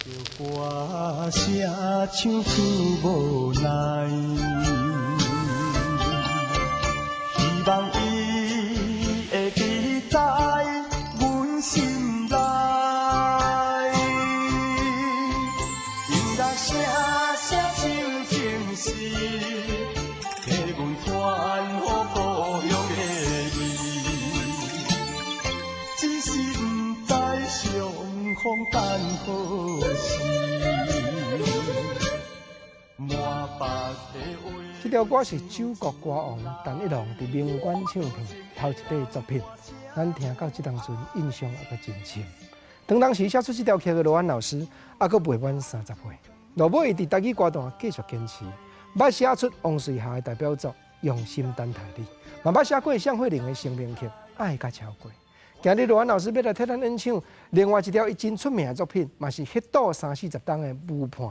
歌聲唱出無奈，希望伊會記在阮心內。音樂聲聲唱情詩，替阮傳予故鄉的伊，只是毋知相逢等何時。滿腹的話。這條歌是酒國歌王陳一龍佇明管唱片頭一擺作品，咱聽到這當陣印象猶閣真深。當當時寫出這條曲的羅安老師，猶閣未滿30歲，落尾伊佇台語歌壇繼續堅持，捌寫出王瑞霞的代表作《用心等待你》，嘛捌寫過宋惠玲的成名曲《愛甲超過》。今日羅安老師欲來替咱演唱另外一條伊真出名的作品，嘛是彼倒三四十冬的《舞伴》。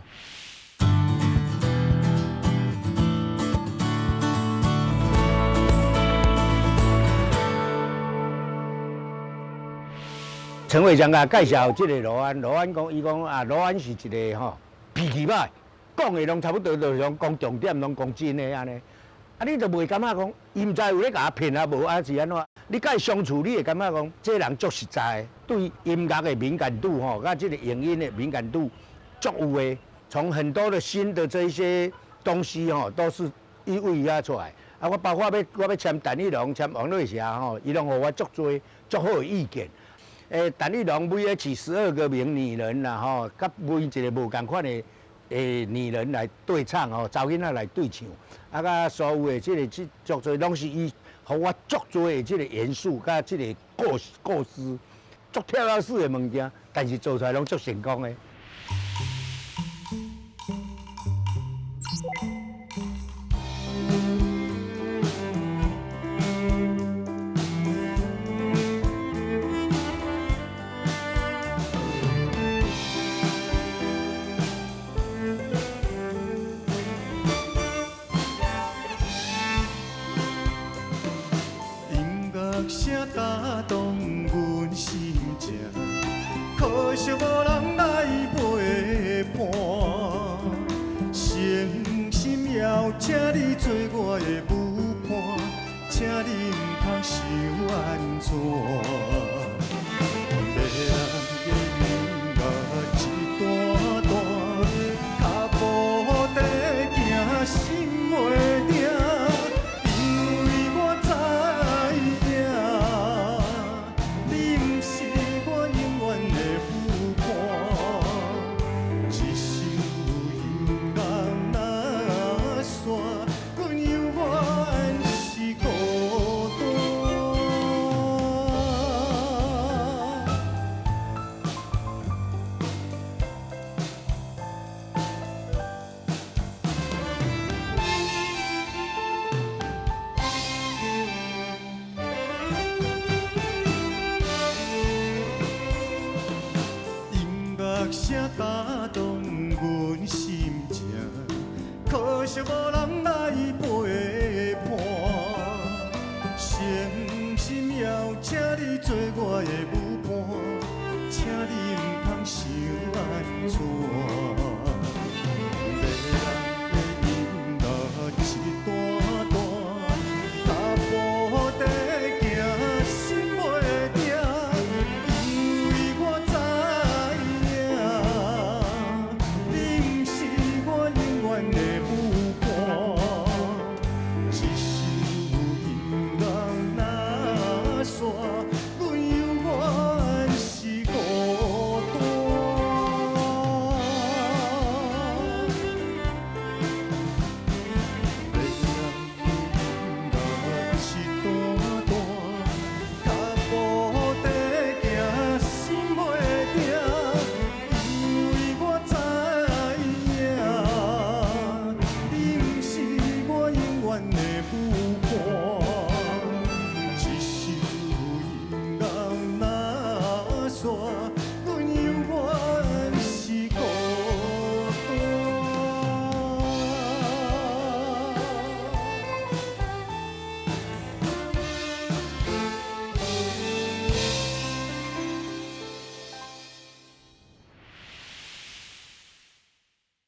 陳會長共介紹這個羅安，羅安講，伊講啊，羅安是一個吼脾氣歹，講的攏差不多，就是講重點，攏講真的按呢。啊，你就袂感覺講，伊毋知有咧共我騙啊，無啊是按怎？你佮伊相處，你會感覺講，這人足實在，對音樂的敏感度吼，佮這個影音的敏感度足有的。從很多的新的這一些東西吼，都是伊為遐出來。啊，我包括欲我欲簽陳一龍、簽王瑞霞吼，伊攏予我足濟足好的意見。陳一龍每個飼12個名女人啦吼，佮每一個無仝款的女人來對唱吼，查某囡仔來對唱，啊，佮所有的這個這足濟攏是伊予我足濟的這個元素，佮這個構思，足跳到死的物件，但是做出來攏足成功的。音樂聲打動阮心情，可惜無人來陪伴。誠心邀請你做我的舞伴，請你毋通想按怎。迷人的音樂一段段，跤步綴行心袂定，因為我知影，你毋是我永遠的舞伴。一首音樂若散，阮猶原是孤單。音樂聲打動阮心情，可惜無人來陪伴。誠心邀請你做我的舞伴，請你毋通想按怎。迷人的音樂一段段，跤步綴行心袂定，因為我知影，你毋是我永遠的舞伴。一首音樂若散，阮猶原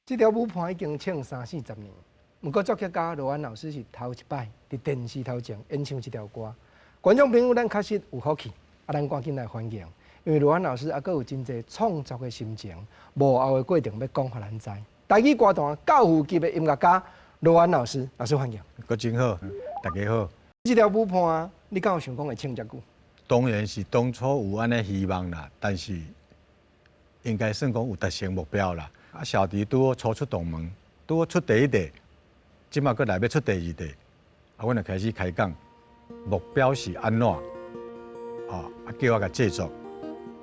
這條舞伴已經唱三四十年，毋過作曲家羅安老師是頭一擺佇電視頭前演唱這條歌。觀眾朋友，咱確實有福氣，啊，咱趕緊來歡迎，因為羅安老師猶閣有真濟創作的心情，幕後的過程欲講予咱知。台語歌壇教父級的音樂家羅安老師，老師歡迎。國真好，大家好。這條舞伴，你敢有想講會唱遮久？當然是當初有按呢希望啦，但是應該算講有達成目標啦。啊，小弟拄好初出道門，拄好出第一塊，這馬閣來欲出第二塊，啊，阮就開始開講，目標是按怎？啊，叫我共製作，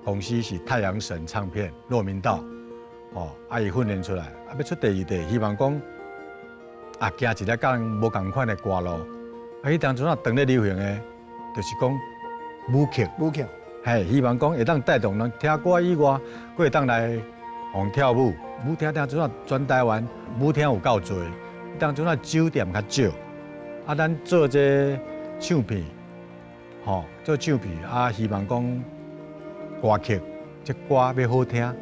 公司是太陽神唱片，駱明道，哦，啊，伊訓練出來，啊，欲出第二塊，希望講，啊，行一个佮人無仝款的歌路，啊，彼當陣啊，當咧流行的，就是講舞曲，舞曲，嘿，希望講會當帶動人聽歌以外，閣會當來予跳舞。舞廳當陣啊，全台灣舞廳有夠濟，當陣啊酒店較少。啊，咱做這唱片，吼，做唱片啊，希望講歌曲，這歌欲好聽，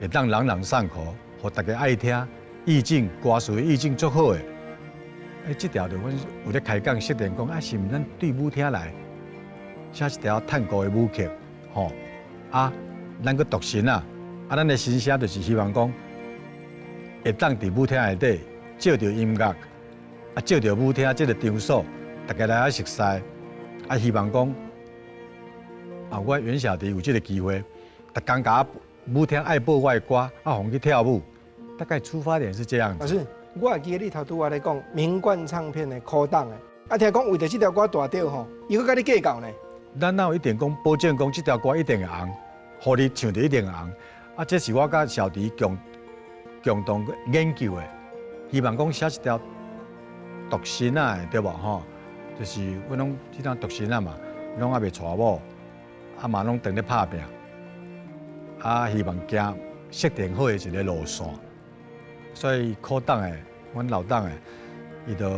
會當朗朗上口，予大家愛聽，意境歌詞意境足好的。欸，這條就阮有咧開講設定講，啊，是毋咱對舞廳來寫一條探戈的舞曲，吼，啊，咱閣獨身啊，啊，咱的心聲就是希望講，會當佇舞廳內底借著音樂，啊，借著舞廳這个場所，大家來遐熟似，啊，希望講，啊，我袁小弟有這个機會，逐工共舞廳愛播我的歌，啊，予去跳舞，大概出發點是這樣子。老師，我會記得你頭拄仔咧講名冠唱片的苦董的，啊，聽講為著這條歌大著吼，伊閣佮你計較呢？咱哪有一定講保證講這條歌一定會紅，予你唱著一定會紅。啊，這是我佮小弟共同研究的，希望講寫一條獨身仔的，對無吼？就是阮攏這當獨身仔嘛，攏猶未娶某，啊嘛攏當咧拍拚，啊希望行設定好的一个路線。所以苦董的，阮老董的，伊就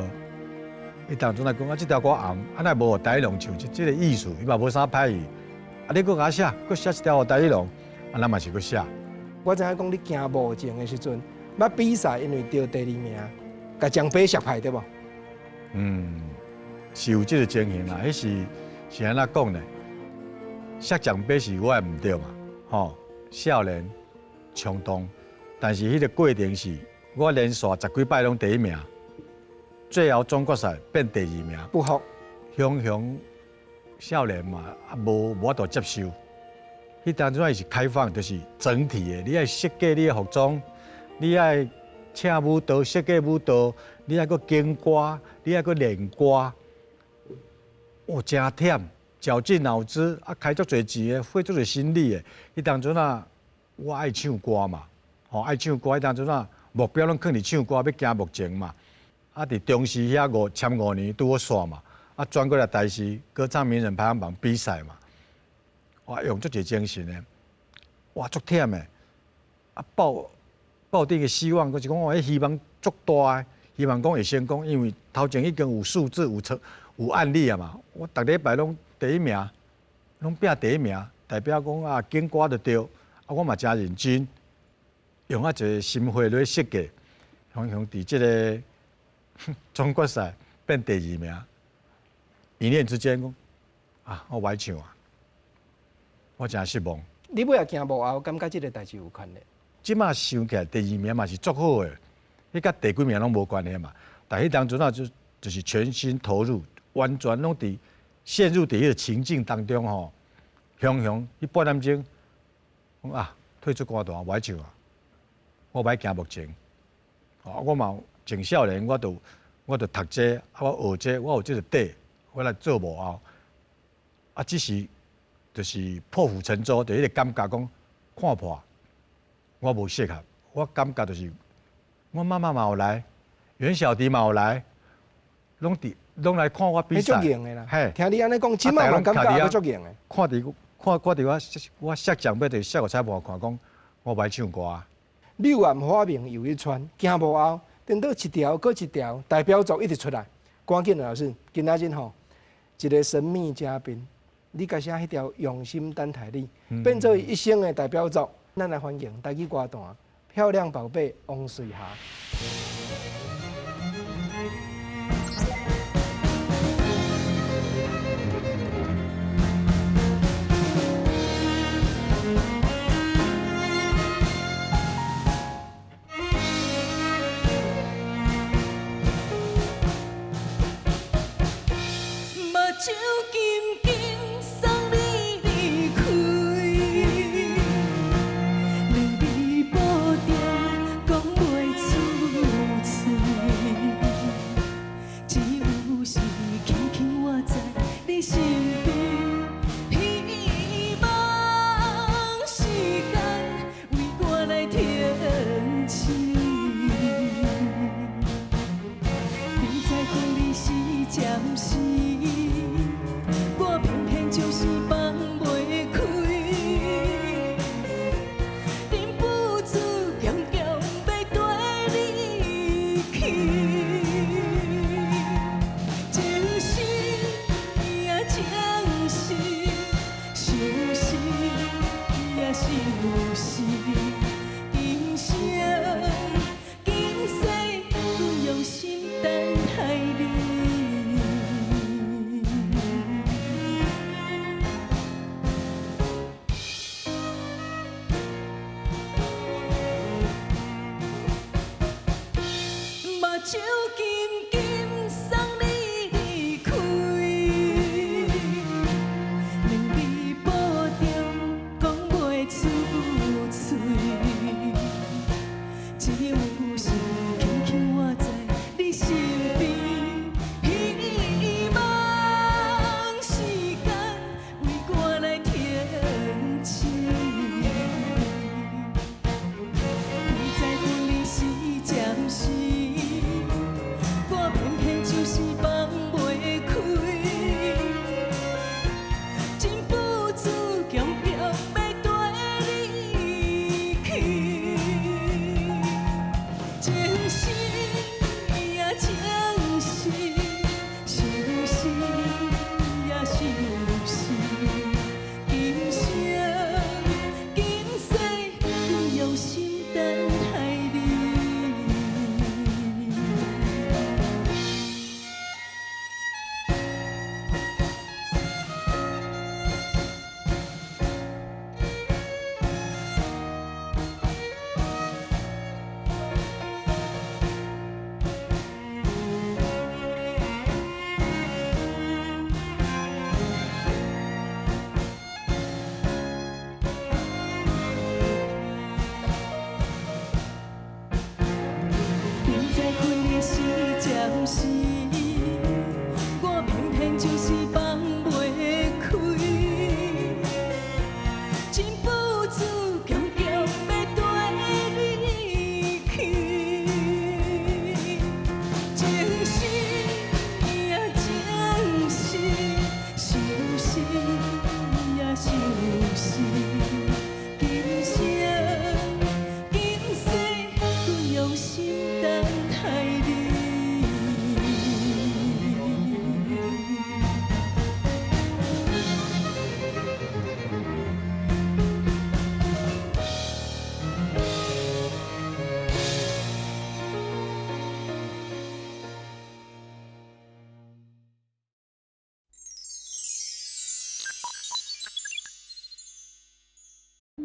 伊當陣來講啊，這條歌紅，啊若無予台語龍唱，這個意思，伊嘛無啥歹意。啊，你閣共我寫，閣寫一條予台語龍，啊，咱嘛是閣寫。我知影講你行幕前的時陣，捌比賽，因為得第二名，共獎杯摔歹對無？嗯，是有這個情形啦。彼是是按怎講呢？摔獎杯是我的毋對嘛，吼，少年衝動，但是彼個過程是我連續十幾擺攏第一名，最後總決賽變第二名，不服。雄雄少年嘛，啊無法度接受。彼當陣是開放，就是整體的。你愛設計你的服裝，你愛請舞蹈，設計舞蹈，你愛閣揀歌，你愛閣練歌，哦，誠忝，絞盡腦汁，啊，開足濟錢的，費足濟心力的。彼當陣啊，我愛唱歌嘛，吼，愛唱歌。彼當陣啊，目標攏囥佇唱歌，欲行幕前嘛。啊，佇中視遐簽5年拄好煞嘛，啊，轉過來台視歌唱名人排行榜比賽嘛。哇，用足濟精神的，哇，足忝的，啊，抱抱著个希望，就是講我希望足大的，希望講會成功，因為頭前已經有數字、有成、有案例啊嘛。我逐禮拜攏第一名，攏拼第一名，代表講啊，揀歌就對，啊，我嘛誠認真，用啊一个心血來設計，雄雄佇這个總決賽變第二名，一念之間講啊，我袂唱啊。我誠失望。你尾仔行幕後，感覺這个代誌有關咧？這馬想起來，第二名嘛是足好的，彼佮第幾名攏無關係嘛。但彼當陣啊，就是全心投入，完全攏佇陷入佇彼个情境當中吼。雄雄，彼半點鐘，講啊，退出歌壇，無愛唱啊，我無愛行幕前。哦，我嘛真少年，我就讀這，啊，我學這，我有這个底，我來做幕後。啊，只是。就是破釜沉舟，就彼个感覺講看破，我無適合。我感覺就是我媽媽嘛有來，袁小迪嘛有來，攏佇攏來看我比賽。足硬的啦。嘿，聽你按呢講，這馬嘛感覺足硬的。看佇看看佇我我摔獎杯，就摔予裁判看，講我無愛唱歌。柳暗花明又一村，行幕後，顛倒一條閣一條代表作一直出來。趕緊老師，今仔日吼一个神秘嘉賓。你共寫彼條用心等待你，變做伊一生的代表作。咱來歡迎台語歌壇漂亮寶貝王瑞霞。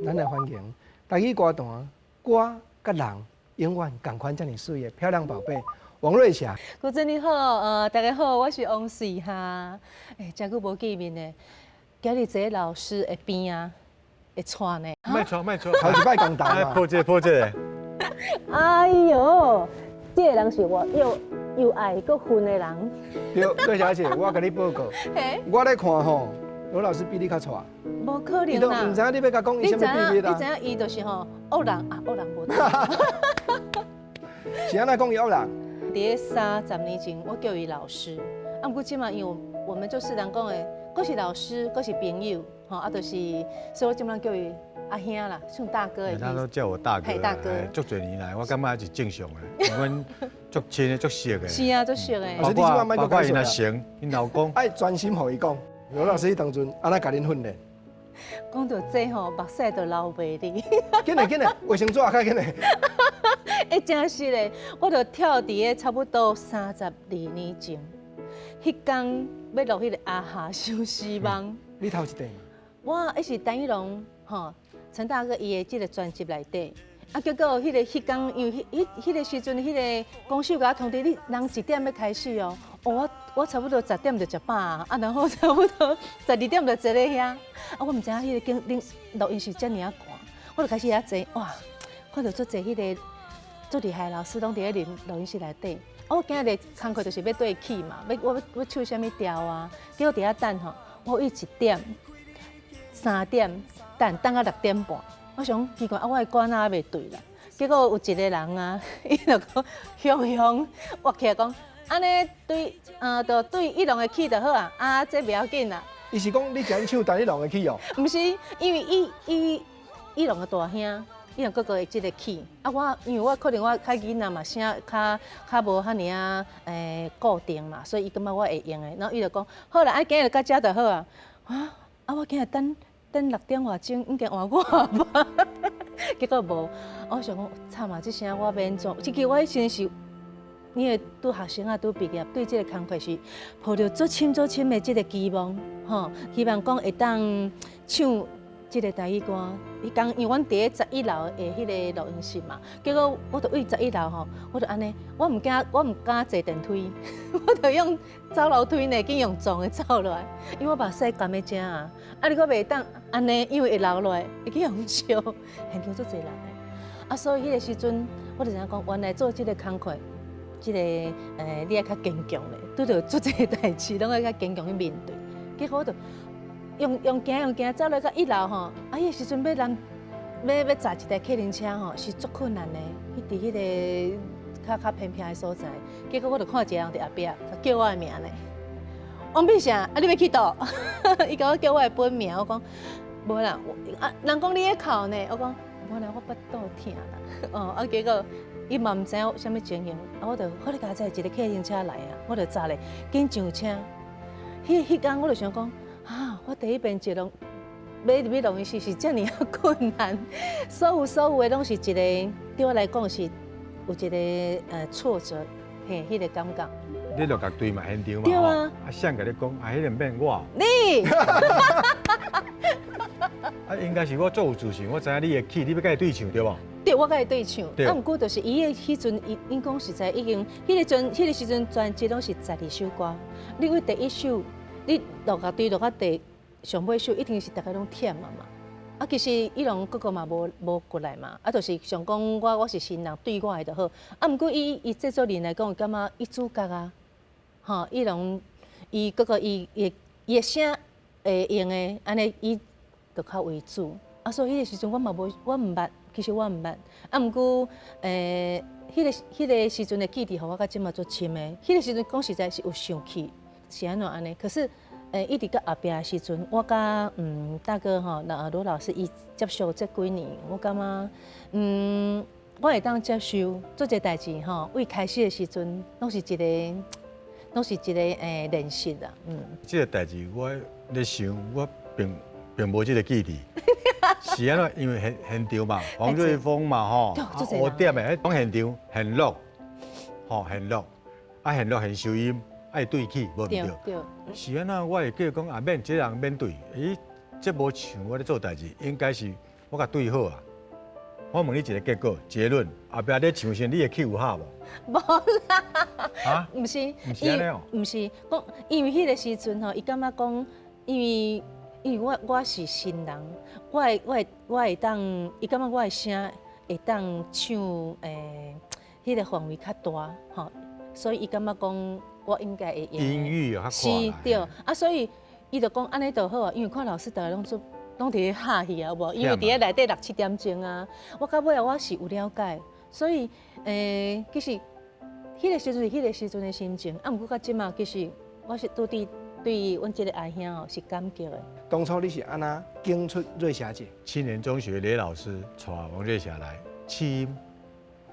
咱來歡迎台語歌壇歌佮人永遠仝款遮爾媠的漂亮寶貝王瑞霞。主持人你好，大家好，我是王瑞霞。欸，誠久無見面呢，今日坐老師的邊啊，會喘呢。莫喘莫喘，頭一擺講台嘛。抱這抱這。哎喲，這個人是我又又愛閣恨的人。對，郭小姐，我共你報告，我咧看吼，羅老師比你較喘。無可能啦！伊都毋知影你欲共講伊啥物秘密啊？你知影伊就是吼惡人啊，惡人無。是按怎講伊惡人？佇咧30年前，我叫伊老師，啊，毋過這馬因為我們就是人講的，閣是老師，閣是朋友，吼啊，就是，所以我這馬叫伊阿兄啦，像大哥的意思。他都叫我大哥，大哥。足濟年來，我感覺還是正常的，阮足親的，足熟的。是啊，足熟的。包括𪜶阿成，𪜶老公。愛專心予伊講，羅老師彼當陣按怎共恁訓練？講到這吼，目屎都流袂離。緊來緊來，衛生紙較緊來。欸，真實咧，我就跳佇咧差不多32年前，彼工欲錄彼个阿哈相思夢。你頭一塊嘛？我彼是陳一龍吼，陳大哥伊的這个專輯內底。啊，結果彼个彼工，因為彼個時陣，彼个公司共我通知你，人1點欲開始哦。哦，我差不多十點就食飽啊，然後差不多12點就坐咧遐。啊，我毋知影彼个間恁錄音室遮爾仔寒，我就開始遐坐，哇，看著足濟彼个足厲害的老師攏佇咧錄音室內底。啊，我今日工課就是欲對曲嘛，欲我欲欲唱啥物調啊？結果佇遐等吼，我一點、3點等等到6點半。我想奇怪啊，我的歌哪猶未對啦？結果有一個人啊，伊就講雄雄活起來講，按呢對，就對一龍的曲就好啊，啊，這袂要緊啦。伊是講你怎唱陳一龍的曲哦？毋是，因為伊一龍的大兄，伊龍哥哥的這个曲，啊，我因為我可能我較囡仔嘛，聲較較無遐爾仔固定嘛，所以伊感覺我會用的，然後伊就講好啦，啊，今日到遮就好啊。啊，啊，我今日等。等6點外鐘應該換我吧，結果無。我想講慘啊！這聲我欲按怎？這個我彼時陣是，因為拄學生啊，拄畢業，對這個工課是抱著足深足深的這個期望，吼，希望講會當唱這个台語歌。彼工因為阮佇咧十一樓的彼个錄音室嘛，結果我就對十一樓吼，我就按呢，我毋驚，我毋敢坐電梯，我就用走樓梯呢，緊用撞的走落來，因為我目屎乾欲遮啊，啊你閣袂當按呢，因為會流落來，會去予燒，現場足濟人的，啊所以彼个時陣，我就知影講，原來做這个工課，這个你愛較堅強咧，拄著足濟代誌，攏愛較堅強去面對，結果我就。用用行用行走落到一樓吼，啊，彼个時陣欲人欲欲載一台客運車吼，是足困難的。去佇彼个較較偏僻的所在，結果我就看一個人佇後壁，叫我的名呢。王碧霞，啊，你欲去佗？伊共我叫我的本名，我講無啦，啊，人講你咧哭呢，我講無啦，我腹肚疼啦。哦，啊，結果伊嘛毋知影啥物情形，啊，我就好你佳哉一个客運車來啊，我就閘咧，緊上車。彼彼工我就想講。啊！我第一遍坐錄，欲入去錄音室是遮爾仔困難，所有所有的攏是一个對我來講是有一个挫折，嘿，彼个感覺。你錄樂隊嘛現場嘛？對啊。啊，誰共你講？啊，彼个免我。你。啊，應該是我足有自信，我知影你的曲，你欲共伊對唱對無？對，我共伊對唱。啊，毋過就是伊的彼陣，伊𪜶講實在已經，彼个陣，彼个時陣專輯攏是12首歌，你對第一首。你錄樂隊錄到第上尾首，一定是逐家攏忝啊嘛。啊，其實伊攏哥哥嘛無無過來嘛。啊，就是想講我我是新人，對我的就好。啊，毋過伊伊製作人來講，感覺伊主角啊，吼，伊攏伊哥哥伊伊伊的聲會用的，按呢伊就較為主。啊，所以彼个時陣我嘛無，我毋捌，其實我毋捌。啊，毋過彼个彼个時陣的記憶，予我到這馬足深的。彼个時陣講實在是有生氣。是按怎按呢？可是，一直到後壁的時陣，我佮大哥吼，那羅老師伊接觸這幾年，我感覺我會當接受做這代誌吼，對開始的時陣，攏是一个，攏是一个練習啦。這个代誌我咧想，我並並無這个記憶。是按怎？因為現現場嘛，黃瑞豐嘛吼，五點的，彼講現場現錄，吼現錄，啊現錄現收音。愛對曲，無毋對。是按怎？我會記講啊，免這人免對。伊這無像我咧做代誌，應該是我共對好啊。我問你一个結果結論，後壁咧唱時，你的曲有合無？無啦。啊？毋是，毋是按呢哦。毋是講，因為彼个時陣吼，伊感覺講，因為因為我我是新人，我會我會我會當，伊感覺我的聲會當唱彼个範圍較大吼，所以伊感覺講。我應該會用。音域較是，對，啊，所以伊就講按呢就好啊，因為看老師逐家攏做，攏佇咧哈去啊，無？因為佇咧內底六七點鐘啊，我到尾我是有了解，所以其實彼个時陣是彼个時陣的心情，啊，毋過到這馬其實我是拄對對阮這个阿兄哦是感激的。當初你是按怎揀出瑞霞姐？青年中學雷老師帶王瑞霞來試音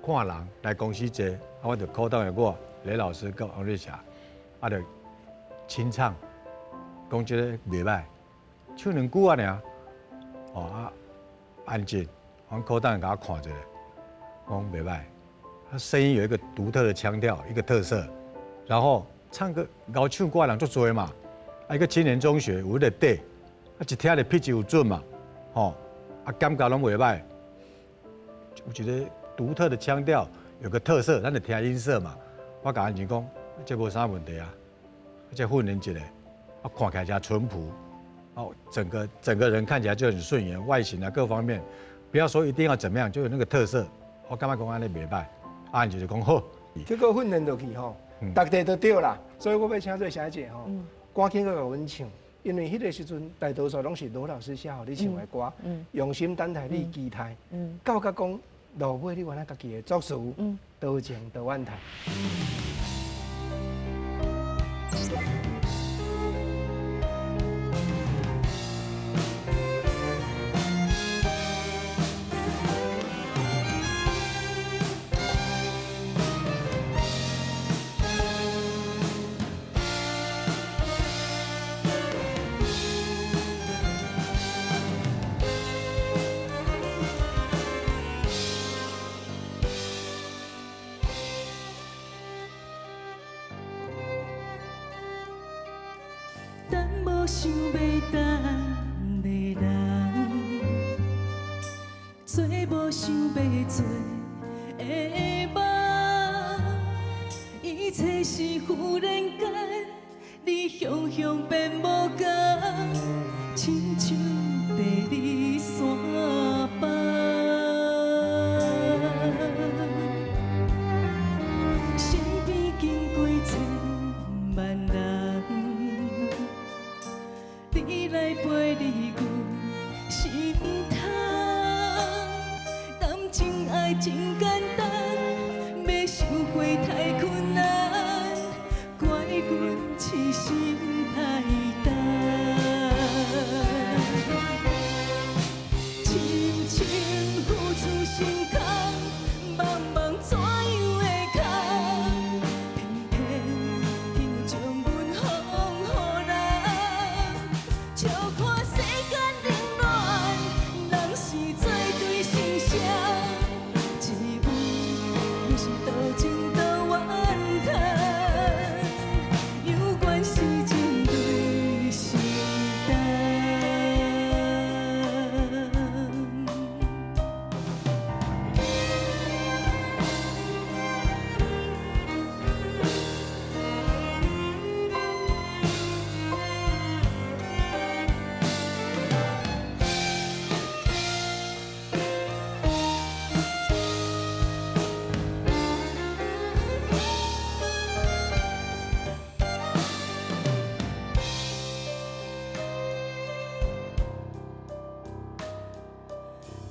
看人來公司坐，啊，我就 call 到我雷老師佮王瑞霞，啊，就清唱，講這个袂䆀，唱兩句啊爾，哦啊，安靜，阮科長共我看一下，講袂䆀，他聲音有一個獨特的腔調，一個特色，然後唱歌𠢕唱歌的人足濟嘛，啊，一個青年中學有彼個底，啊，一聽就 pitch 有準嘛，吼，啊，感覺攏袂䆀，有一個獨特的腔調，有個特色，咱就聽音色嘛。我共安靜講，這無啥問題啊，這訓練一下，啊，看起來誠淳樸，哦，整個人看起來就很順眼，外形啊各方面，不要說一定要怎麼樣，就有那個特色。我感覺講按呢袂䆀，啊，𪜶就是講好。結果訓練落去吼，逐地都對啦，所以我欲請這個小姐吼，趕緊閣共阮唱，因為彼個時陣大多數攏是羅老師寫予你唱的歌，用心等待你期待，到甲講落尾你原來家己的作詞，多情多怨嘆。等無想欲等的人，做無想欲做的夢，一切是忽然間，你雄雄變無仝，親像地理山崩。身邊經過千萬人。你來陪你阮心痛，談情愛真簡單，欲收回太困難，怪阮痴心太重。深深付出心空，茫茫怎樣會空？偏偏又將阮予人。笑看世間冷暖，人是做對成誰？只有你是多情多怨嘆，犹原是真對承擔。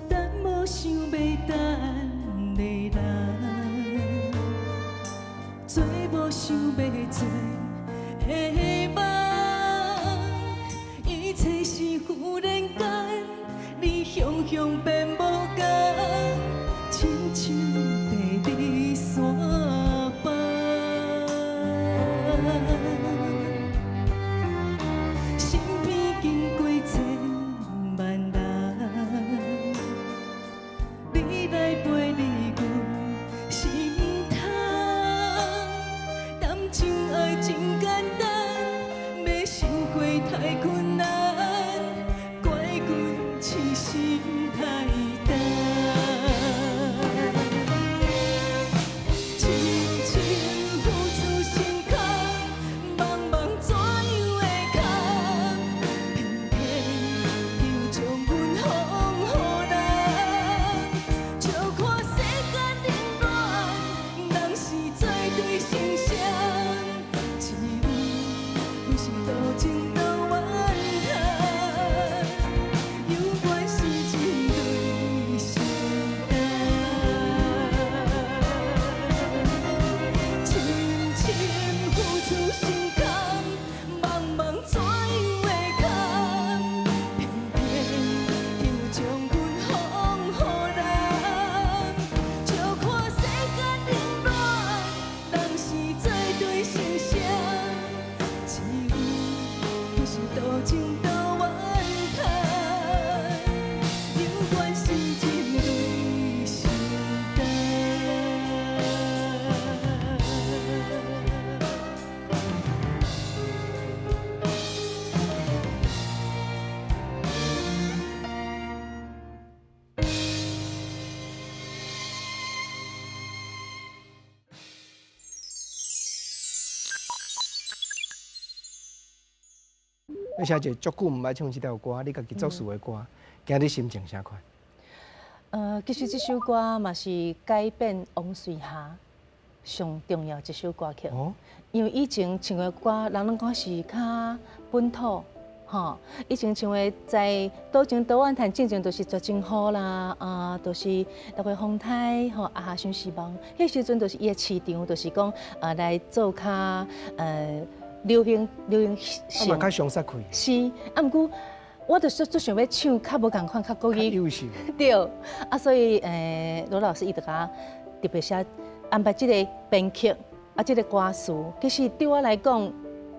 等無想欲等的人，做無想欲做的夢，一切是忽然間，你雄雄變無仝，親像地理山崩。身邊經過千萬人，你來陪你阮心痛。談情愛真簡單，欲收回太困難，怪阮痴心太重。欲寫一个足久毋捌唱這條歌，你家己作詞的歌，今日心情啥款？其實這首歌嘛是改變王瑞霞上重要一首歌曲。因為以前唱的歌，人攏講是較本土，吼。以前唱的在多情多怨嘆，進前都是絕情雨啦，啊，都是六月風颱，吼，啊，相思夢。彼時陣就是伊的市場，就是講啊，來做較流行流行性。啊嘛較傷殺氣。是，啊，毋過我就是足想欲唱較無仝款，較國語。優秀。對，啊，所以羅老師伊就共我特別寫安排這个編曲。啊，這个歌詞其實對我來講，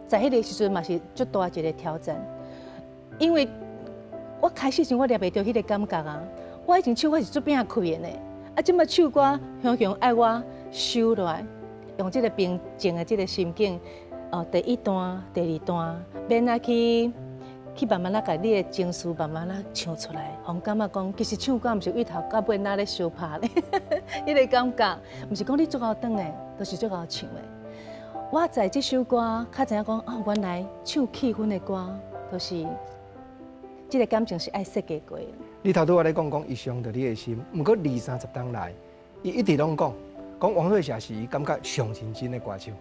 在彼个時陣嘛是足大一个挑戰，因為我開始時我掠袂著彼个感覺啊。我以前唱歌是足拚氣的呢，啊，這擺唱歌雄雄愛我收落來，用這个平靜的這个心境，哦，第一段、第二段，免愛去慢慢仔共你的情緒慢慢仔唱出來，予人感覺講，其實唱歌毋是對頭到尾若咧相拍咧，彼个感覺，毋是講你足𠢕轉的，就是足𠢕唱的。我在這首歌較知影講，哦，原來唱氣氛的歌，就是這个感情是愛設計過的。你頭拄仔咧講講伊傷著你的心，毋過二三十冬來，伊一直攏講。講王瑞霞是伊感覺上認真的歌手，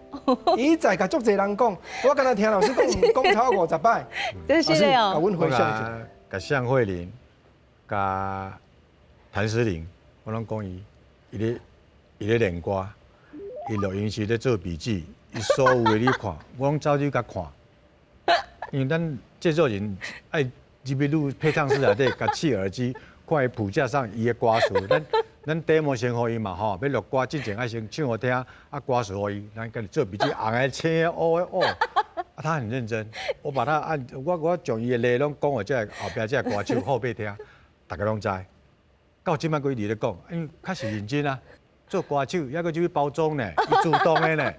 伊一再共足濟人講，我敢若聽老師講，講超過50擺。真是的哦。共阮回想一下。共向慧玲、共譚詩玲，我攏講伊，伊咧練歌，伊錄音時咧做筆記，伊所有的你看，我攏走去共看。因為咱製作人愛入去錄配唱室內底，共試耳機，看伊譜架上伊的歌詞，咱 demo 先予伊嘛吼，欲錄歌之前愛先唱予聽，啊歌詞予伊，咱家己做筆記，紅的青的烏的烏，啊他很認真，我把他按我將伊的例攏講予這个後壁這个歌手後輩聽，逐家攏知。到這擺閣一直咧講，因為確實認真啊，做歌手猶閣入去包裝呢，伊主動的呢，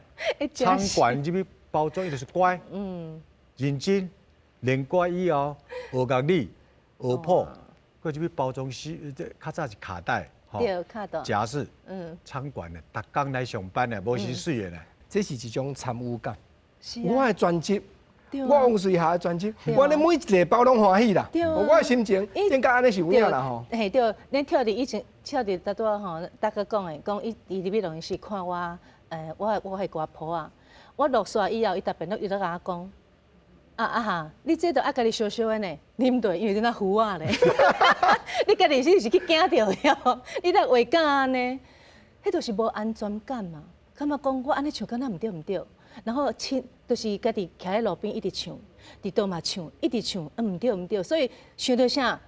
倉管入去包裝，伊就是乖，認真練歌以後學樂理、學譜，閣入去包裝師，這較早是卡帶。對，卡帶。夾式，倉管的，逐工來上班的，無薪水的呢。這是一種參與感。我的專輯，我王瑞霞的專輯，我咧每一個包攏歡喜啦。我的心情，應該按呢是有影啦吼。嘿對，恁跳佇以前跳佇拄拄吼，大哥講的，講伊伊入去錄音室看我，我彼歌譜啊，我錄煞以後，伊特別攏伊咧共我講。啊啊哈！你這都愛家己燒燒的呢，啉對，因為你那糊啊咧。你家己是是去驚著了，你來畫甲按呢？彼就是無安全感嘛。感覺講我按呢唱，敢若毋對毋對。然後唱，就是家己徛佇路邊一直唱，佇佗嘛唱，一直唱，毋對毋對。所以想著啥？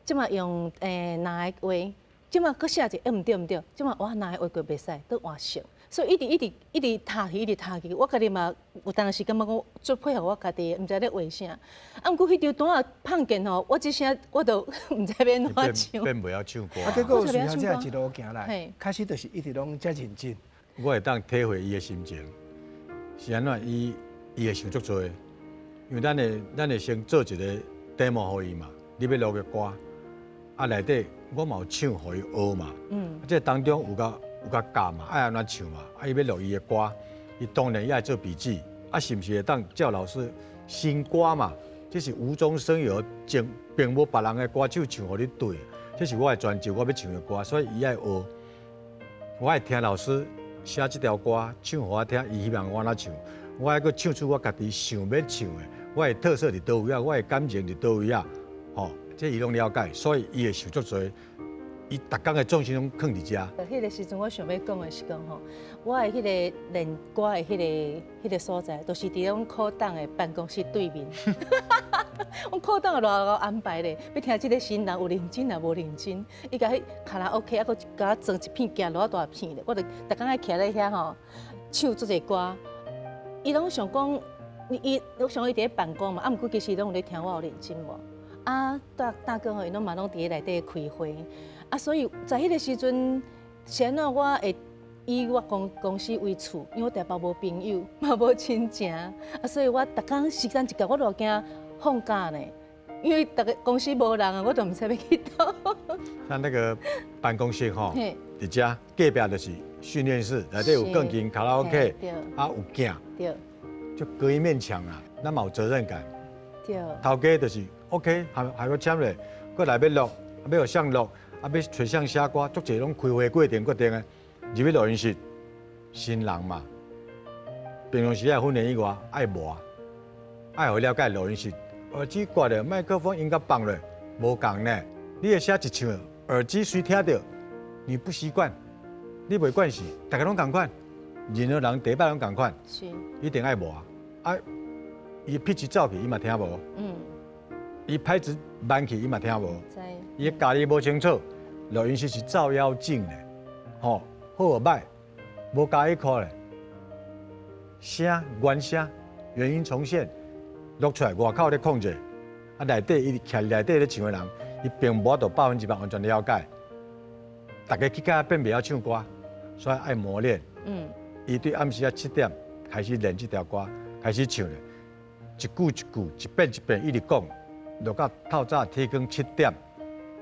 這擺用兩个話，這擺閣寫一個，毋對毋對，這擺我兩个話過袂使，閣換色。所以一直一直一直讀去，一直讀去。我家己嘛有當時感覺講足配合我家己，毋知咧畫啥。啊，毋過彼張單仔碰見吼，我這聲我都毋知欲按怎唱。變袂曉唱歌。啊，結果隨後這一路行來，開始就是一直攏遮認真。我會當體會伊的心情，是按怎？伊會想足濟，因為咱會先做一个 demo 予伊嘛，你欲錄个歌，啊內底我嘛有唱予伊學嘛，這當中有共教嘛，愛按怎唱嘛，啊伊欲錄伊的歌，伊當然也愛做筆記，啊是毋是會當叫老師新歌嘛？這是無中生有，並無別人的歌手唱予你對，這是我的專輯，我欲唱的歌，所以伊愛學，我愛聽老師寫這條歌唱予我聽，伊希望我按怎唱，我愛閣唱出我家己想欲唱的，我的特色佇佗位啊，我的感情佇佗位啊，吼，這伊攏了解，所以伊會想足濟。伊逐工的重心攏囥佇遮。彼个時陣，我想欲講的是講吼，我的彼个練歌的彼个所在，都是佇阮科長的辦公室對面。阮科長會偌𠢕安排咧，欲聽這个新人有認真抑無認真，伊共彼卡拉 OK，猶閣共我裝一片鏡偌大片咧，我就逐工愛徛咧遐吼，唱足濟歌。伊攏想講，伊我想伊佇咧辦公嘛，啊，毋過其實攏有咧聽我有認真無？啊，大大哥吼，𪜶攏嘛攏佇咧內底開會。啊，所以在彼个時陣，是按怎我會以我公司為厝，因為我台北無朋友，嘛無親情，啊，所以我逐工時間一到，我就驚放假呢，因為逐个公司無人啊，我都毋知欲去佗。像那個辦公室吼，佇遮隔壁就是訓練室，內底有鋼琴、卡拉 OK，啊有鏡，就隔一面牆啊，咱嘛有責任感。對。頭家就是 OK，還閣簽咧，閣來欲錄，啊欲予誰錄，啊欲揣誰寫歌，足濟攏開會過程決定的。入去錄音室，新人嘛，平常時愛訓練以外，愛磨，愛予伊了解錄音室。耳機掛著，麥克風應該放落，無仝呢。你的聲一唱，耳機隨聽著，你不習慣，你袂慣勢，逐家攏仝款，任何人第一擺攏仝款，一定愛磨。啊，伊 pitch 走去，伊嘛聽無。伊拍子慢去，伊嘛聽無。伊家己無清楚，錄音室是照妖鏡的，吼，好予歹，無加一箍咧，聲原聲原音重現，錄出來外口咧控制，啊內底伊徛內底咧唱的人，伊並無法度100%完全了解。逐家去甲變袂曉唱歌，所以愛磨練。伊對暗時仔7點開始練這條歌，開始唱咧，一句一句，一遍一遍，一直講，錄到透早天光7點，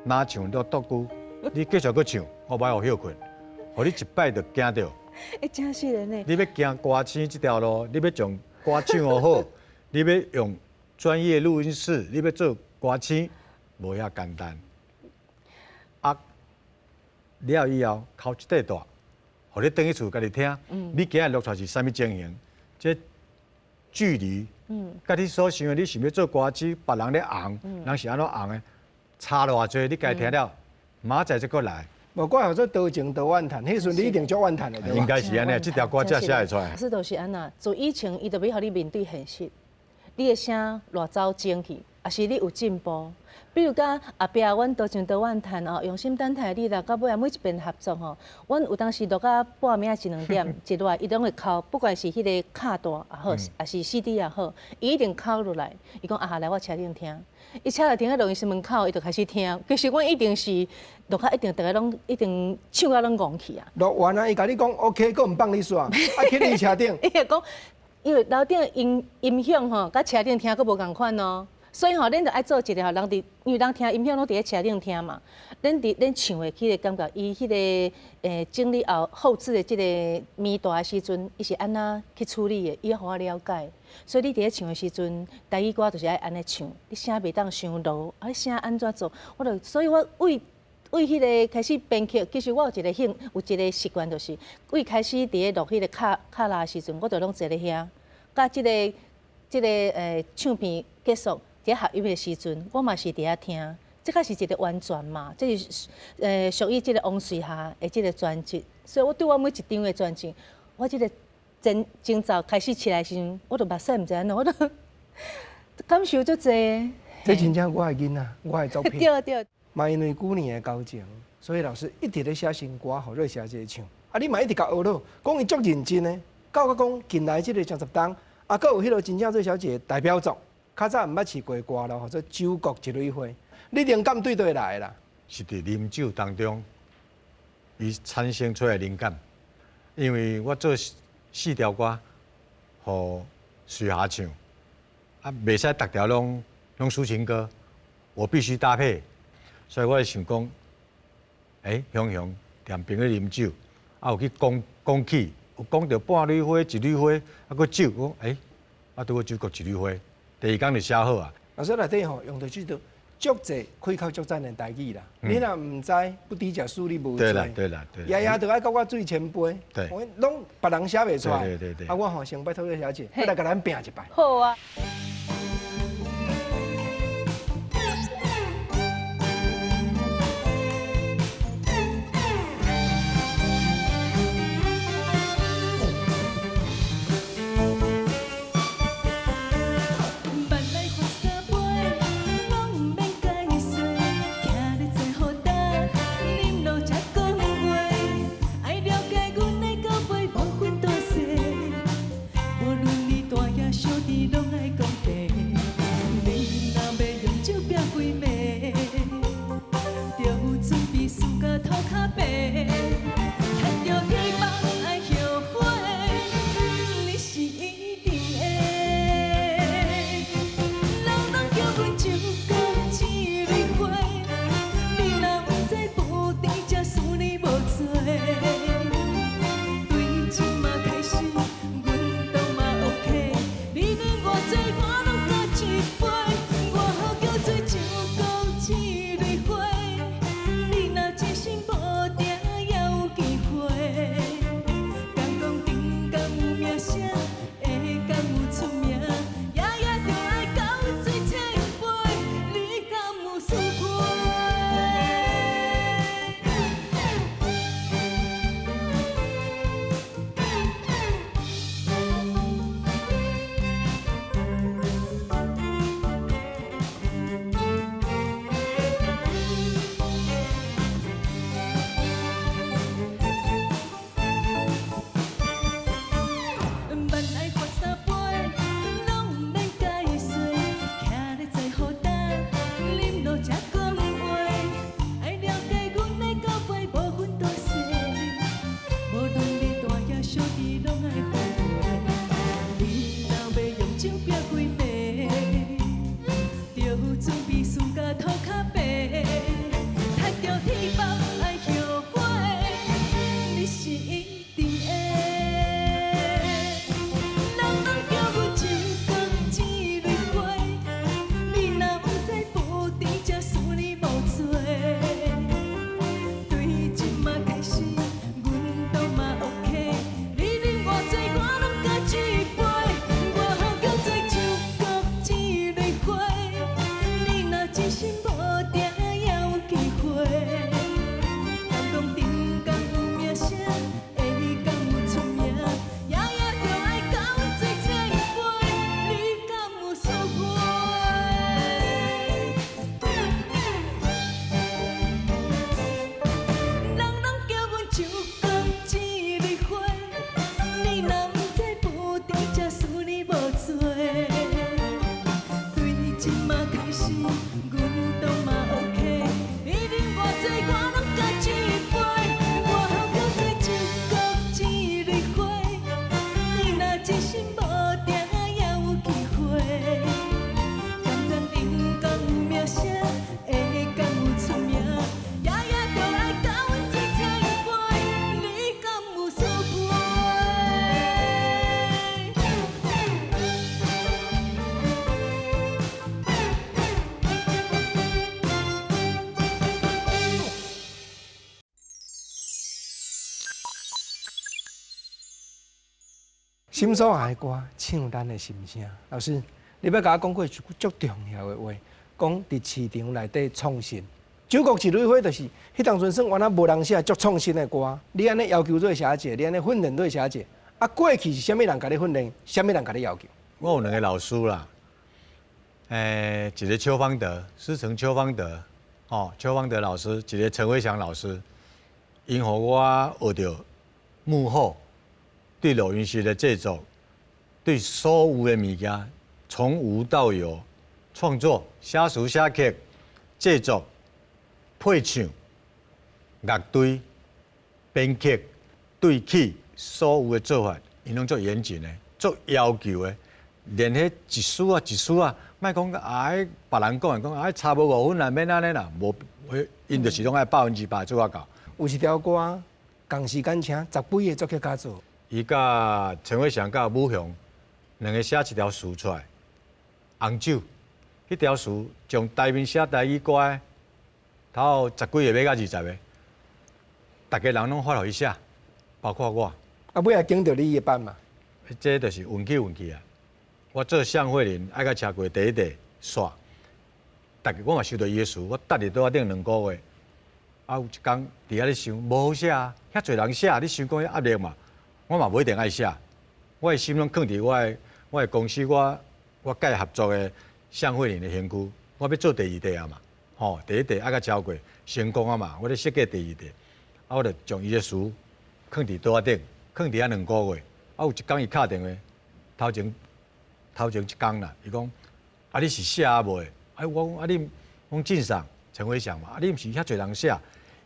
若唱到倒久，你繼續閣唱，我無愛予歇睏，予你一擺就驚著。欸，真實的呢。你欲行歌星這條路，你欲將歌唱予好，你欲用專業錄音室，你欲做歌星，無遐簡單。啊，了以後哭一塊大，予你轉去厝家己聽，你今日錄出來是啥物情形？這距離，佮你所想的，你想欲做歌星，別人咧紅，人是按怎紅的，差偌濟，你家聽了，明仔載再閣來。無怪號做多情多怨嘆，彼時陣你一定足怨嘆的，對吧？應該是按呢，這條歌才寫會出來。是就是按呢，做以前伊就欲予你面對現實，你的聲偌走精去，抑是你有進步。比如講後壁阮多情多怨嘆哦，用心等待你啦，到尾啊每一遍合作吼，阮有當時錄到半暝一兩點，一落來伊攏會敲，不管是彼個卡帶也好，抑是 CD 也好，伊一定敲落來。伊講啊，來我車頂聽，伊車來停喺錄音室門口，伊就開始聽。其實阮一定是錄較一定，逐家攏一定唱甲攏戇去啊。錄完啊，伊共你講 OK，閣毋放你煞，啊去你車頂。伊會講，因為樓頂音音響吼，佮車頂聽閣無仝款哦。所以吼，恁著愛做一個吼，人佇因為人聽音響攏佇咧車頂聽嘛，恁佇恁唱的彼個感覺，伊彼個整理後後製的這個物帶的時陣，伊是按怎去處理的，伊欲予我了解。所以你佇咧唱的時陣，台語歌就是愛按呢唱，你聲袂當傷落，啊你聲按怎做？我就所以我為為彼個開始編曲，其實我有一個興，有一個習慣，就是為開始佇咧錄彼個卡卡拉的時陣，我就攏坐咧遐，佮這個唱片結束。佇合音的時陣，我嘛是佇遐聽，這才是一個完全嘛，這是屬於這個王瑞霞的這個專輯，所以我對我每一張的專輯，我這個前前奏開始起來的時陣，我就目屎毋知按怎，我都感受足濟。這真正我的囡仔，我的作品。對對。嘛因為舊年的交情，所以老師一直咧寫新歌，予瑞霞姐唱。啊，你嘛一直共學咯，講伊足認真的，到甲講近來這個誠十冬，啊，閣有彼個真正瑞小姐的代表作。較早毋捌試過歌咯，號做《酒國一蕊花》，你靈感對佗來的啦？是佇啉酒當中，伊產生出來靈感。因為我做四條歌，予瑞霞唱，啊，袂使逐條攏抒情歌，我必須搭配，所以我就想講，雄雄踮朋友啉酒，啊有去講講起，有講著半蕊花、一蕊花，啊閣酒，講啊拄好酒國一蕊花。第二工就寫好啊。老師內底吼用著這個足濟開口足讚的台語啦。你若毋知，不知食屎你無對啦對啦對。爺爺就愛教我水千杯，我攏別人寫袂出來。對對對。啊，我吼先拜託你小姐，過來共咱拼一擺。好啊。阮都嘛 OK。你啉偌濟，我攏閣一杯。心所愛的歌，唱咱的心聲。老師，你欲共我講過一句足重要的話，講佇市場內底創新。九國一蕊花就是彼當陣算原來無人寫足創新的歌，你按呢要求做寫一个，你按呢訓練做寫一个。啊，過去是啥物人共你訓練？啥物人共你要求？我有兩個老師啦，一個邱方德，師承邱方德，哦，邱方德老師，一個陳偉祥老師，𪜶予我學著幕後對錄音室的製作，對所有的物件從無到有創作、寫詞寫曲、製作、配唱、樂隊、編曲、對曲，所有的做法，𪜶攏足嚴謹的，足要求的，連彼一絲仔一絲仔，莫講啊，彼別人講的講啊，差無5分啦，免按呢啦，無，𪜶就是攏愛100%做甲到。有一條歌，仝時間請十幾个作曲家做。伊佮陳偉祥佮武雄兩个寫一條詞出來，紅酒，彼條詞將台面寫台語歌的，頭十幾个欲到20个，逐家人攏發予伊寫，包括我。啊，尾仔揀著你的版嘛？這就是運氣運氣啊！我做向慧琳愛佮車過第一塊煞，逐家我嘛收著伊的詞，我踮佇桌仔頂兩个月，啊有一工佇遐咧想，無好寫啊，遐濟人寫，你想講遐壓力嘛？我嘛無一定愛寫，我的心攏囥佇我的公司，我佮伊合作的向慧琳的身軀，我欲做第二塊啊嘛，吼，第一塊愛佮超過成功啊嘛，我咧設計第二塊，啊，我就將伊的詞囥佇桌仔頂，囥佇遐兩个月，啊，有一工伊敲電話，頭前一工啦，伊講，啊，你是寫啊無的？啊，我講啊你，講進賞陳偉祥嘛，啊，你毋是遐濟人寫，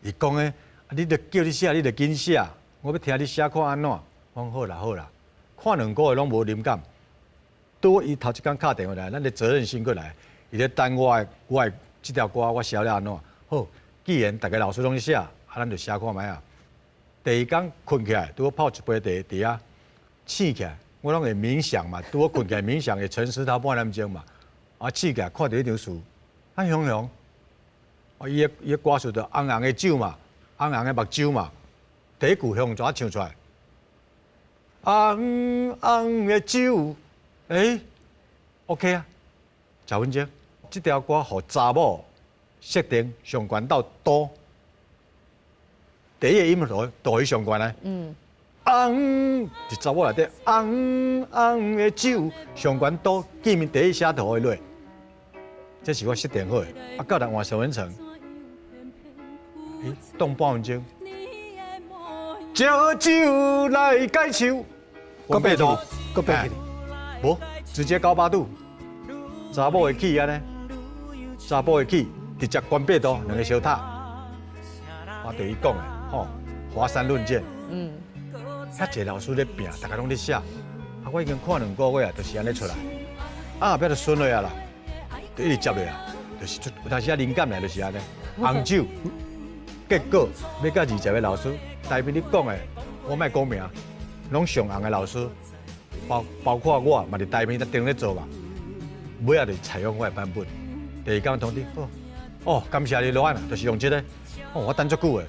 伊講的，啊，你著叫你寫，你著緊寫，我欲聽你寫看按怎。我講好啦好啦，看兩个月攏無靈感，拄伊頭一工敲電話來，咱的責任心閣來，伊咧等我的這條歌我寫了按怎？好，既然逐个老師攏寫，啊，咱就寫看覓啊。第二工睏起來，拄好泡一杯茶佇遐醒起來，我攏會冥想嘛，拄好睏起來冥想會沉思頭半點鐘嘛。啊，醒起來看著彼張詞，啊雄雄，啊伊的歌詞就紅紅的酒嘛，紅紅的目睭嘛，第一句雄怎唱出來？紅紅的酒，欸，OK 啊，10分鐘，這條歌予查某設定上懸到哆，第一個音就就予上懸咧。紅，佇查某內底，紅紅的酒上懸哆，見面第一聲就予伊落，這是我設定好的。啊，到來換沈文成，欸，擋半分鐘，借酒來解愁。閣爬度，閣爬起，無，直接高八度，查某的 key 按呢，查某的 key 直接懸八度，兩个相拍，我對伊講的，吼，華山論劍，遐濟老師咧拚，逐家攏咧寫，啊，我已經看兩个月啊，就是按呢出來，啊，後壁就順落啊啦，就一直接落啊，就是出，有當時啊靈感來就是按呢，紅酒，結果欲佮20个老師，台面咧講的，我莫講名。攏上紅的老師，包括我嘛，佇台面頂咧做嘛，尾仔就採用我的版本。第二工通知，哦，哦，感謝你羅安啊，就是用這个，哦，我等足久的，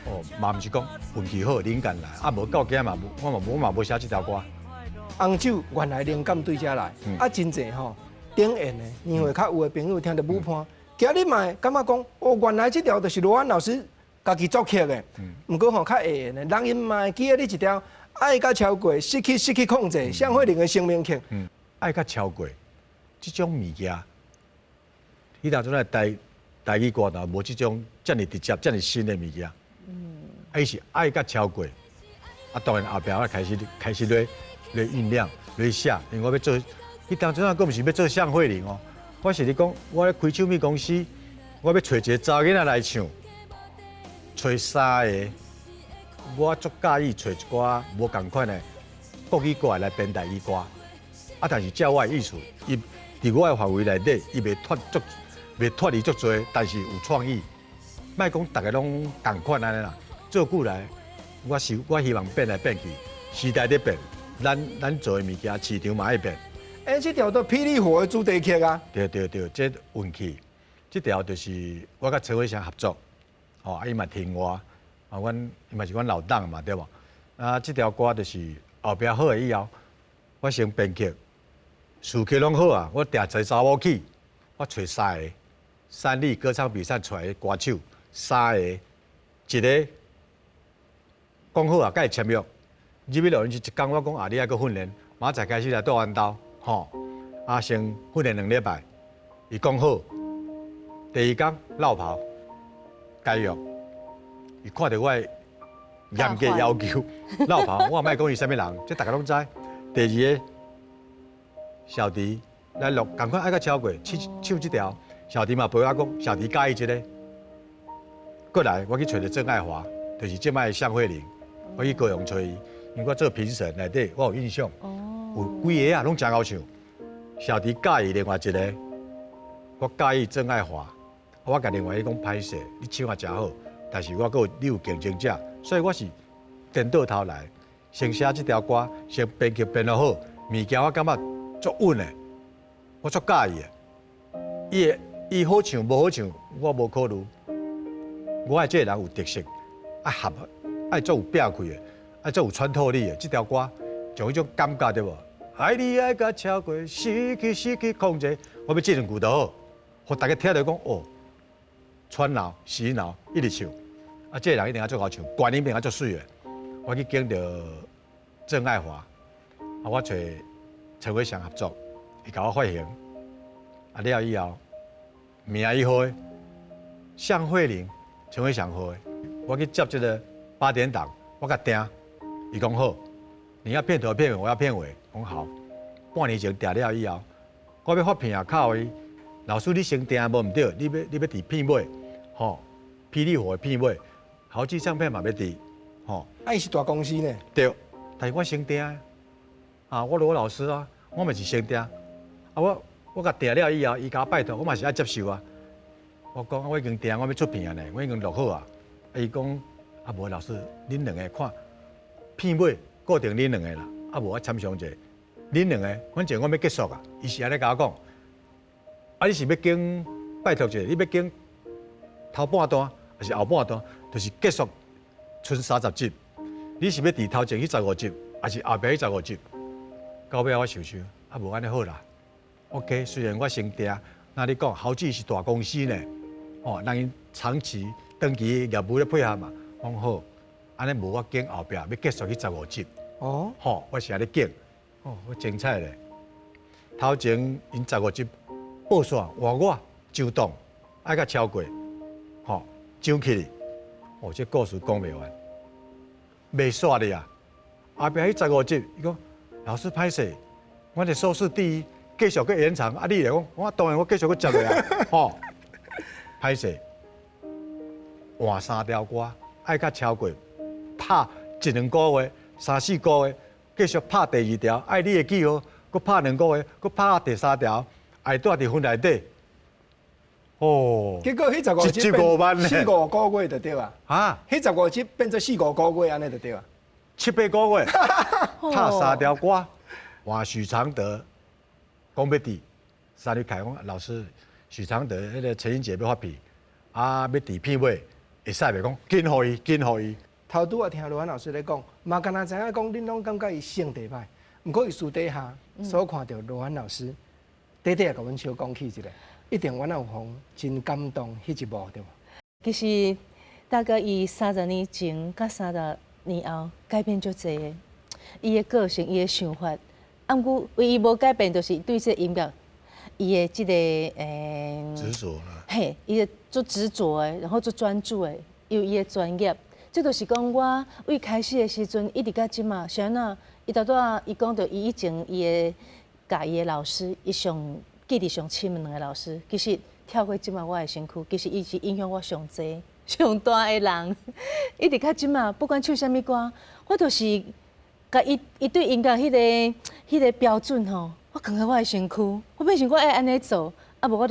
哦，嘛毋是講運氣好，靈感來，啊，無到今嘛，我嘛無寫這條歌。紅酒原來靈感對遮來，啊，真濟吼，頂緣的年歲較有的朋友聽著舞伴，今日嘛會感覺講，哦，原來這條就是羅安老師家己作曲的，毋過吼較下緣的，人𪜶嘛會記得你一條。愛佮超過失去失去控制，向慧琳的成名曲。愛佮超過這種物件，彼當陣來台語歌壇無這種遮爾直接、遮爾新的物件。啊，伊是愛佮超過，啊，當然後壁我開始咧醞釀、咧寫，因為我欲做，彼當陣啊，閣毋是欲做向慧琳哦，我是咧講，我咧開唱片公司，我欲揣一个查某囡仔來唱，揣三个。我足佮意揣一寡無仝款的國語歌來編台語歌，啊，但是照我的意思，伊佇我的範圍內底，伊袂脫足，袂脫離足濟，但是有創意。莫講逐个攏仝款按呢啦，做久來，我希望變來變去，時代咧變，咱做的物件市場嘛愛變。欸，這條都霹靂火的主題曲啊！對對對，這運氣，這條就是我佮陳偉祥合作，哦，啊伊嘛聽我。啊，阮伊嘛是阮老黨嘛，對無？啊，這條歌就是後壁好的以後，我先编曲，词曲拢好啊，我定一个查某去，我揣三个，三立歌唱比赛出来的歌手，三个，一个讲好啊，共伊签约，入去录音室一工，我讲啊，你爱阁训练，明仔载开始来住阮兜，吼，啊先训练2礼拜，伊讲好，第二工落跑，解约，伊看著我的严格要求，落跑，我也莫讲伊啥物人，这大家拢知。第二个小弟来录，仝款爱阁超过唱唱这条，小弟嘛陪我讲，小弟佮意这个。过来，我去揣著郑爱华，就是这摆的向慧玲，我去高雄揣伊，因为我做评审内底，我有印象，有几个啊，拢真𠢕唱。小弟佮意另外一个，我佮意郑爱华，我共另外一个讲歹势，你唱也真好，但是我阁有你有竞争者，所以我是颠倒头来，先写这条歌，先编曲编得好，物件我感觉足稳的，我足佮意的。伊会伊好唱无好唱，我无考虑。我爱这个人有特色，爱合，爱足有拼气的，爱足有穿透力的。这条歌就彼种感觉对无？爱你爱甲超过失去失去控制，我欲这两句就好，予大家听著讲哦，穿脑洗脑一直唱。啊，这个人一定爱足𠢕唱，歌音一定爱足媠的。我去拣著郑爱华，啊，我揣陈伟翔合作，伊共我发行。啊，了以后名伊号的向慧玲。陈伟翔号的，我去接这个八点档，我共订，伊讲好，你要片头片尾，我要片尾，讲好。半年前订了以后，我欲发片啊，敲伊，老师你先订无毋对，你欲伫片尾，吼，霹雳火的片尾，豪记唱片嘛欲伫，吼。啊，伊是大公司呢。对，但是我先订，啊，我罗老师啊，我嘛是先订，啊，我共订了以后，伊共我拜托，我嘛是爱接受啊。我讲我已经订，我欲出片啊呢，我已经录好啊。伊讲啊，无老师，恁两个看片尾固定恁两个啦，啊无我参详者，恁两个反正我欲结束啊。伊是按呢共我讲，啊你是欲拣拜托者，你欲拣头半段还是后半段？就是结束賰30集，你是欲伫头前彼十五集，还是后壁彼十五集？到尾我想想，啊无按呢好啦。OK，虽然我先订，那你讲豪记是大公司呢？哦，咱𪜶长期、长期业务咧配合嘛，讲好，按呢无我拣后壁欲结束彼十五集。哦，吼，我是按呢拣，哦，我精彩咧。头前𪜶十五集报线换我上档，爱阁超过，吼，上去哩。哦，这故事讲袂完，袂煞哩啊。后壁彼十五集，伊讲老师歹势，我的收视第一，继续阁延长。啊，你来讲，我当然我继续阁接落啊，吼。歹势，换三条歌，爱阁超过拍一两个月、三四个月，继续拍第二条，爱你的记号，阁拍2个月，阁拍第三条，爱住伫分内底。哦，结果彼十五集变四五个月就对啊。啊，彼十五集变做四五个月按呢就对啊。七八个月，拍三条歌，换许常德讲欲伫三日开讲老师。许常德彼个陈英杰欲发片，啊，欲伫片尾，会使袂讲，紧予伊，紧予伊。头拄仔听罗安老师咧讲，嘛敢若知影讲，恁拢感觉伊性地歹，毋过伊私底下所看著罗安老师，短短也共阮小讲起一下，一定阮有予真感动彼一幕对无？其实大概伊30年前佮30年后改变足济的，伊的个性、伊的想法，啊，毋过唯一无改变就是对这音乐。伊的这个执著嘿，伊的足执著的，然后足专注的，有伊的专业。这就是讲我为开始的时阵，一直到这马，是按怎？伊拄拄伊讲著伊以前伊的教伊的老师，伊上记忆上深的两个老师，其实跳过这马我的身躯，其实伊是影响我上济、上大的人。一直到这马，不管唱啥物歌，我都是共伊伊对音乐彼个标准吼。我扛喺我的身躯，我变成我爱按呢做，啊无我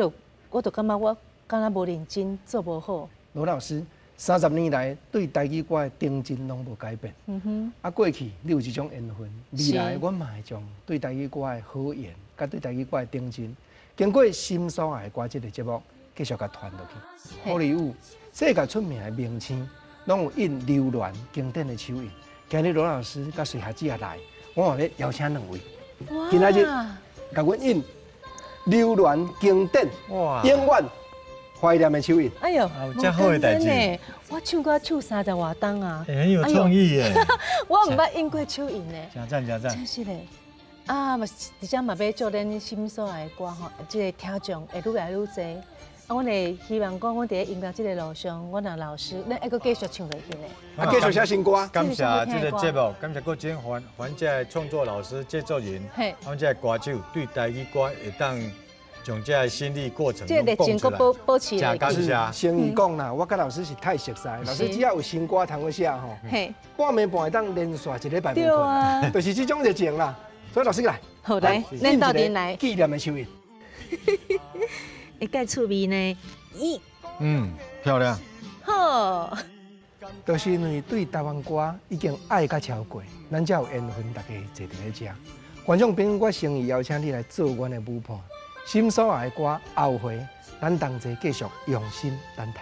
就感觉我敢若无认真，做无好。罗老师，30年来对台语歌的忠贞拢无改变。嗯哼。啊，过去你有这种缘分，未来阮嘛会将对台语歌的好缘，佮对台语歌的忠贞，经过心所爱的歌这个节目，继续共传落去。好莱坞世界出名的明星，拢有印榴莲经典的手印。今日罗老师佮随学姊也来，我嘛欲邀请两位。今仔日共阮印流连经典，永远怀念的手印。哎呦，遮好的代誌。我唱歌唱三十外冬啊，很有創意耶！我毋捌印過手印呢。誠讚誠讚。真是咧，啊，嘛是，而且嘛欲祝咱心所愛的歌吼，這个聽眾會愈來愈濟。啊，阮會希望講，阮佇咧音樂這个路上，阮若老師，咱會閣繼續唱落去呢。啊，繼續寫新歌。感謝這個節目，感謝郭金環環這个創作老師、製作人，阮這个歌手對台語歌會當將這个心理過程這個熱情閣保持。真感謝。誠意講啦，我佮老師是太熟似，老師只要有新歌通去寫吼，半暝半會當連續一禮拜無睏，就是這種熱情啦。所以老師來，好來，咱鬥陣來紀念的手印。會蓋趣味呢？咦，漂亮。好，就是因為對台灣歌已經愛甲超過，咱才有緣分大家坐佇咧遮。觀眾朋友，我誠意邀請你來做阮的舞伴。心所愛的歌，後回咱同齊繼續用心等待。